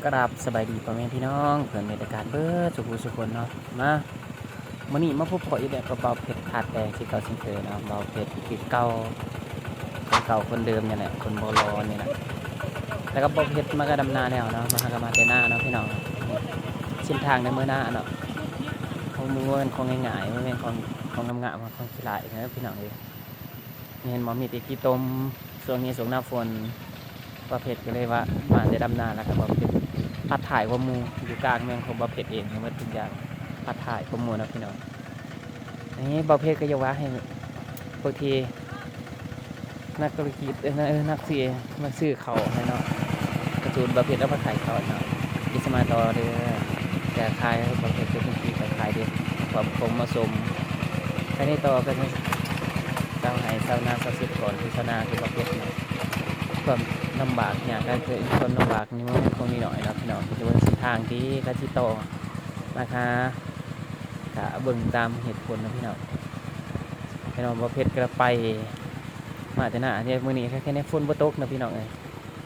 ກະລາບສະບາຍດີພໍ່ແມ່ພີ່ນ້ອງເພື່ອນມິດຕະການເບິດສູ່ຜູ້ສູ່ຄົນເນາະ. ມາ ມື້ນີ້ມາພົບພໍ້ອີກແລ້ວກັບບ່າວເພັດ ທາດແດງ ຄືເກົ່າເຊັ່ນເຄີຍເນາະ. ບ່າວເພັດຄືເກົ່າ ຄົນເກົ່າຄົນເດີມນີ້ແຫຼະ ຄົນບໍ່ຫຼໍ່ນີ້ແຫຼະ. ແລ້ວກໍບ່າວເພັດມາກໍດຳນາແລ້ວເນາະ ມາຫາກໍມາແຕ່ນາເນາະພີ່ນ້ອງ. ເສັ້ນທາງໃນເມືອນາເນາະ ບໍ່ແມ່ນຂອງງ່າຍໆ ບໍ່ແມ່ນຂອງ ຂອງງາມໆ ຂອງຂີ້ຮ້າຍເດີພີ່ນ້ອງເອີຍ. ເຫັນບໍ່ ມີແຕ່ຂີ້ຕົມ. ຊ່ວງນີ້ຊ່ວງໜ້າຝົນ ບ່າວເພັດກໍເລີຍວ່າມາແຕ່ດຳນາ ແລ້ວກໍບ່າວເພັດພັດທ້າຍກວ່າໝູ່ ຢູ່ກາງແມ່ນຂອງບ່າວເພັດເອງໝົດທຸກຢ່າງ ພັດທ້າຍກວ່າໝູ່ເນາະພີ່ນ້ອງ. ນີ້ບ່າວເພັດກໍຢາກວ່າໃຫ້ພວກທີ່ນັກທຸລະກິດ ເອີ ນັກ ເອີ ນັກຊື້ ນັກຊື້ເຂົ້າຫັ້ນເນາະ ກະສູນບ່າວເພັດເອົາມາຂາຍເຂົ້າເນາະ. ກິດສະມາຕໍ່ເດີ ຢາກຂາຍ ບ່າວເພັດເປັນຄົນທີ່ຂາຍເດ້ ຄວາມຄົງເໝາະສົມ. ຄາວນີ້ຕໍ່ກໍຊາວໄຮ່ຊາວນາ ຊາວເສດຖະກອນ ຄືຊາວນາຄືບ່າວເພັດເນາະ ຄວາມລຳບາກຍາກກໍຄື ຄວາມລຳບາກນີ້ມັນເປັນຂອງນ້ອຍໆເນາະພີ່ນ້ອງ. ຈະເບິ່ງເສັ້ນທາງທີ່ເຂົາຊິຕໍ່ນາຄາ ກະເບິ່ງຕາມເຫດຜົນເນາະພີ່ນ້ອງ. ພີ່ນ້ອງ ບ່າວເພັດກໍໄປມາແຕ່ນາເດ້ ມື້ນີ້ ແຄ່ ແຄ່ນີ້ຝົນບໍ່ຕົກເນາະພີ່ນ້ອງເອີຍ.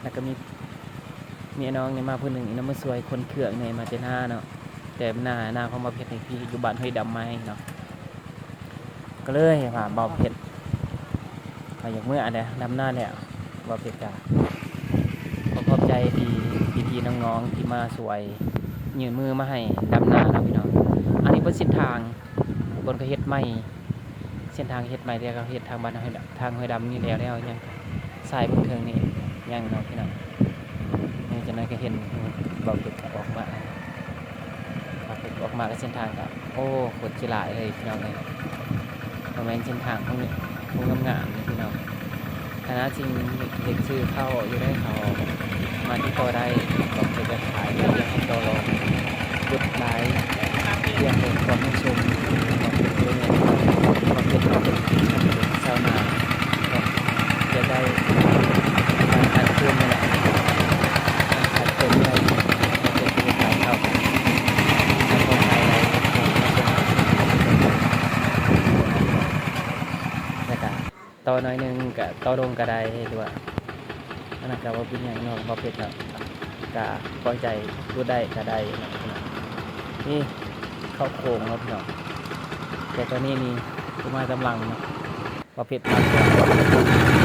ແລ້ວກໍມີ ມີອ້າຍນ້ອງນີ້ມາຜູ້ໜຶ່ງເນາະ ມາຊ່ວຍຂົນເຄື່ອງແດ່ ມາແຕ່ນາເນາະ. ແຕ່ນາ ນາຂອງບ່າວເພັດນີ້ທີ່ຢູ່ບ້ານຫ້ວຍດຳໃໝ່ເນາະ. ກໍເລີຍວ່າບ່າວເພັດ ຂ້ອຍຢາກເມືອແຫຼະ ດຳນາແລ້ວ. ບ່າວເພັດກະຂໍຂອບໃຈທີ່ພີ່ໆນ້ອງໆທີ່ມາຊ່ວຍຍື່ນມືມາໃຫ້ດຳນາເນາະພີ່ນ້ອງ. ອັນນີ້ເປັນເສັ້ນທາງ ບ່ອນເຂົາເຮັດໃໝ່ ເສັ້ນທາງເຮັດໃໝ່ ແລ້ວກໍເຮັດທາງບ້ານຫ້ວຍດຳ ທາງຫ້ວຍດຳນີ້ແລ້ວ ແລ້ວຍັງ ສາຍເບື້ອງເທິງນີ້ຍັງເນາະພີ່ນ້ອງ. ນີ້ຈັກໜ້ອຍກໍເຫັນບ່າວເພັດອອກມາ ບ່າວເພັດອອກມາ ແລ້ວເສັ້ນທາງກໍ ໂອ້ ຄົນຊິຫຼາຍເລີຍພີ່ນ້ອງເອີຍ. ບໍ່ແມ່ນເສັ້ນທາງຂອງ ຂອງງາມໆເດ້ພີ່ນ້ອງ. ຄະນະສິ່ງເຮັດ ເຮັດຊື້ເຂົ້າຢູ່ໃດ ເຂົາມາຕິດຕໍ່ໄດ້ ບອກເປັນແບບຂາຍ ຢາກໃຫ້ຕໍ່ລອງ ເປັນຫຼາຍ ຢາກໃຫ້ຄວາມຮູ້ສຶກ ຄວາມເປັນ ຄວາມເປັນຊາວນາ ຢາກໄດ້ການຂາຍເພີ່ມນີ້ແຫຼະ ການຂາຍເພີ່ມນີ້ແຫຼະ ເປັນຂາຍເຂົ້າ ຂາຍຂອງຂາຍໄດ້ ແລ້ວກະ ຕໍ່ໜ້ອຍໜຶ່ງກະຕໍ່ລົງກະໄດ້ ຫຼືວ່າອັນນັ້ນກະບໍ່ເປັນຫຍັງເນາະ ບໍ່ເປັນຫຍັງ ກະພໍໃຈຫຼຸດໄດ້ກະໄດ້ເນາະ. ນີ້ເຂົ້າໂຄ້ງເນາະພີ່ນ້ອງ ແຕ່ຕອນນີ້ນີ້ ຜູ້ມາຕາມຫຼັງເນາະ ບໍ່ເປັນ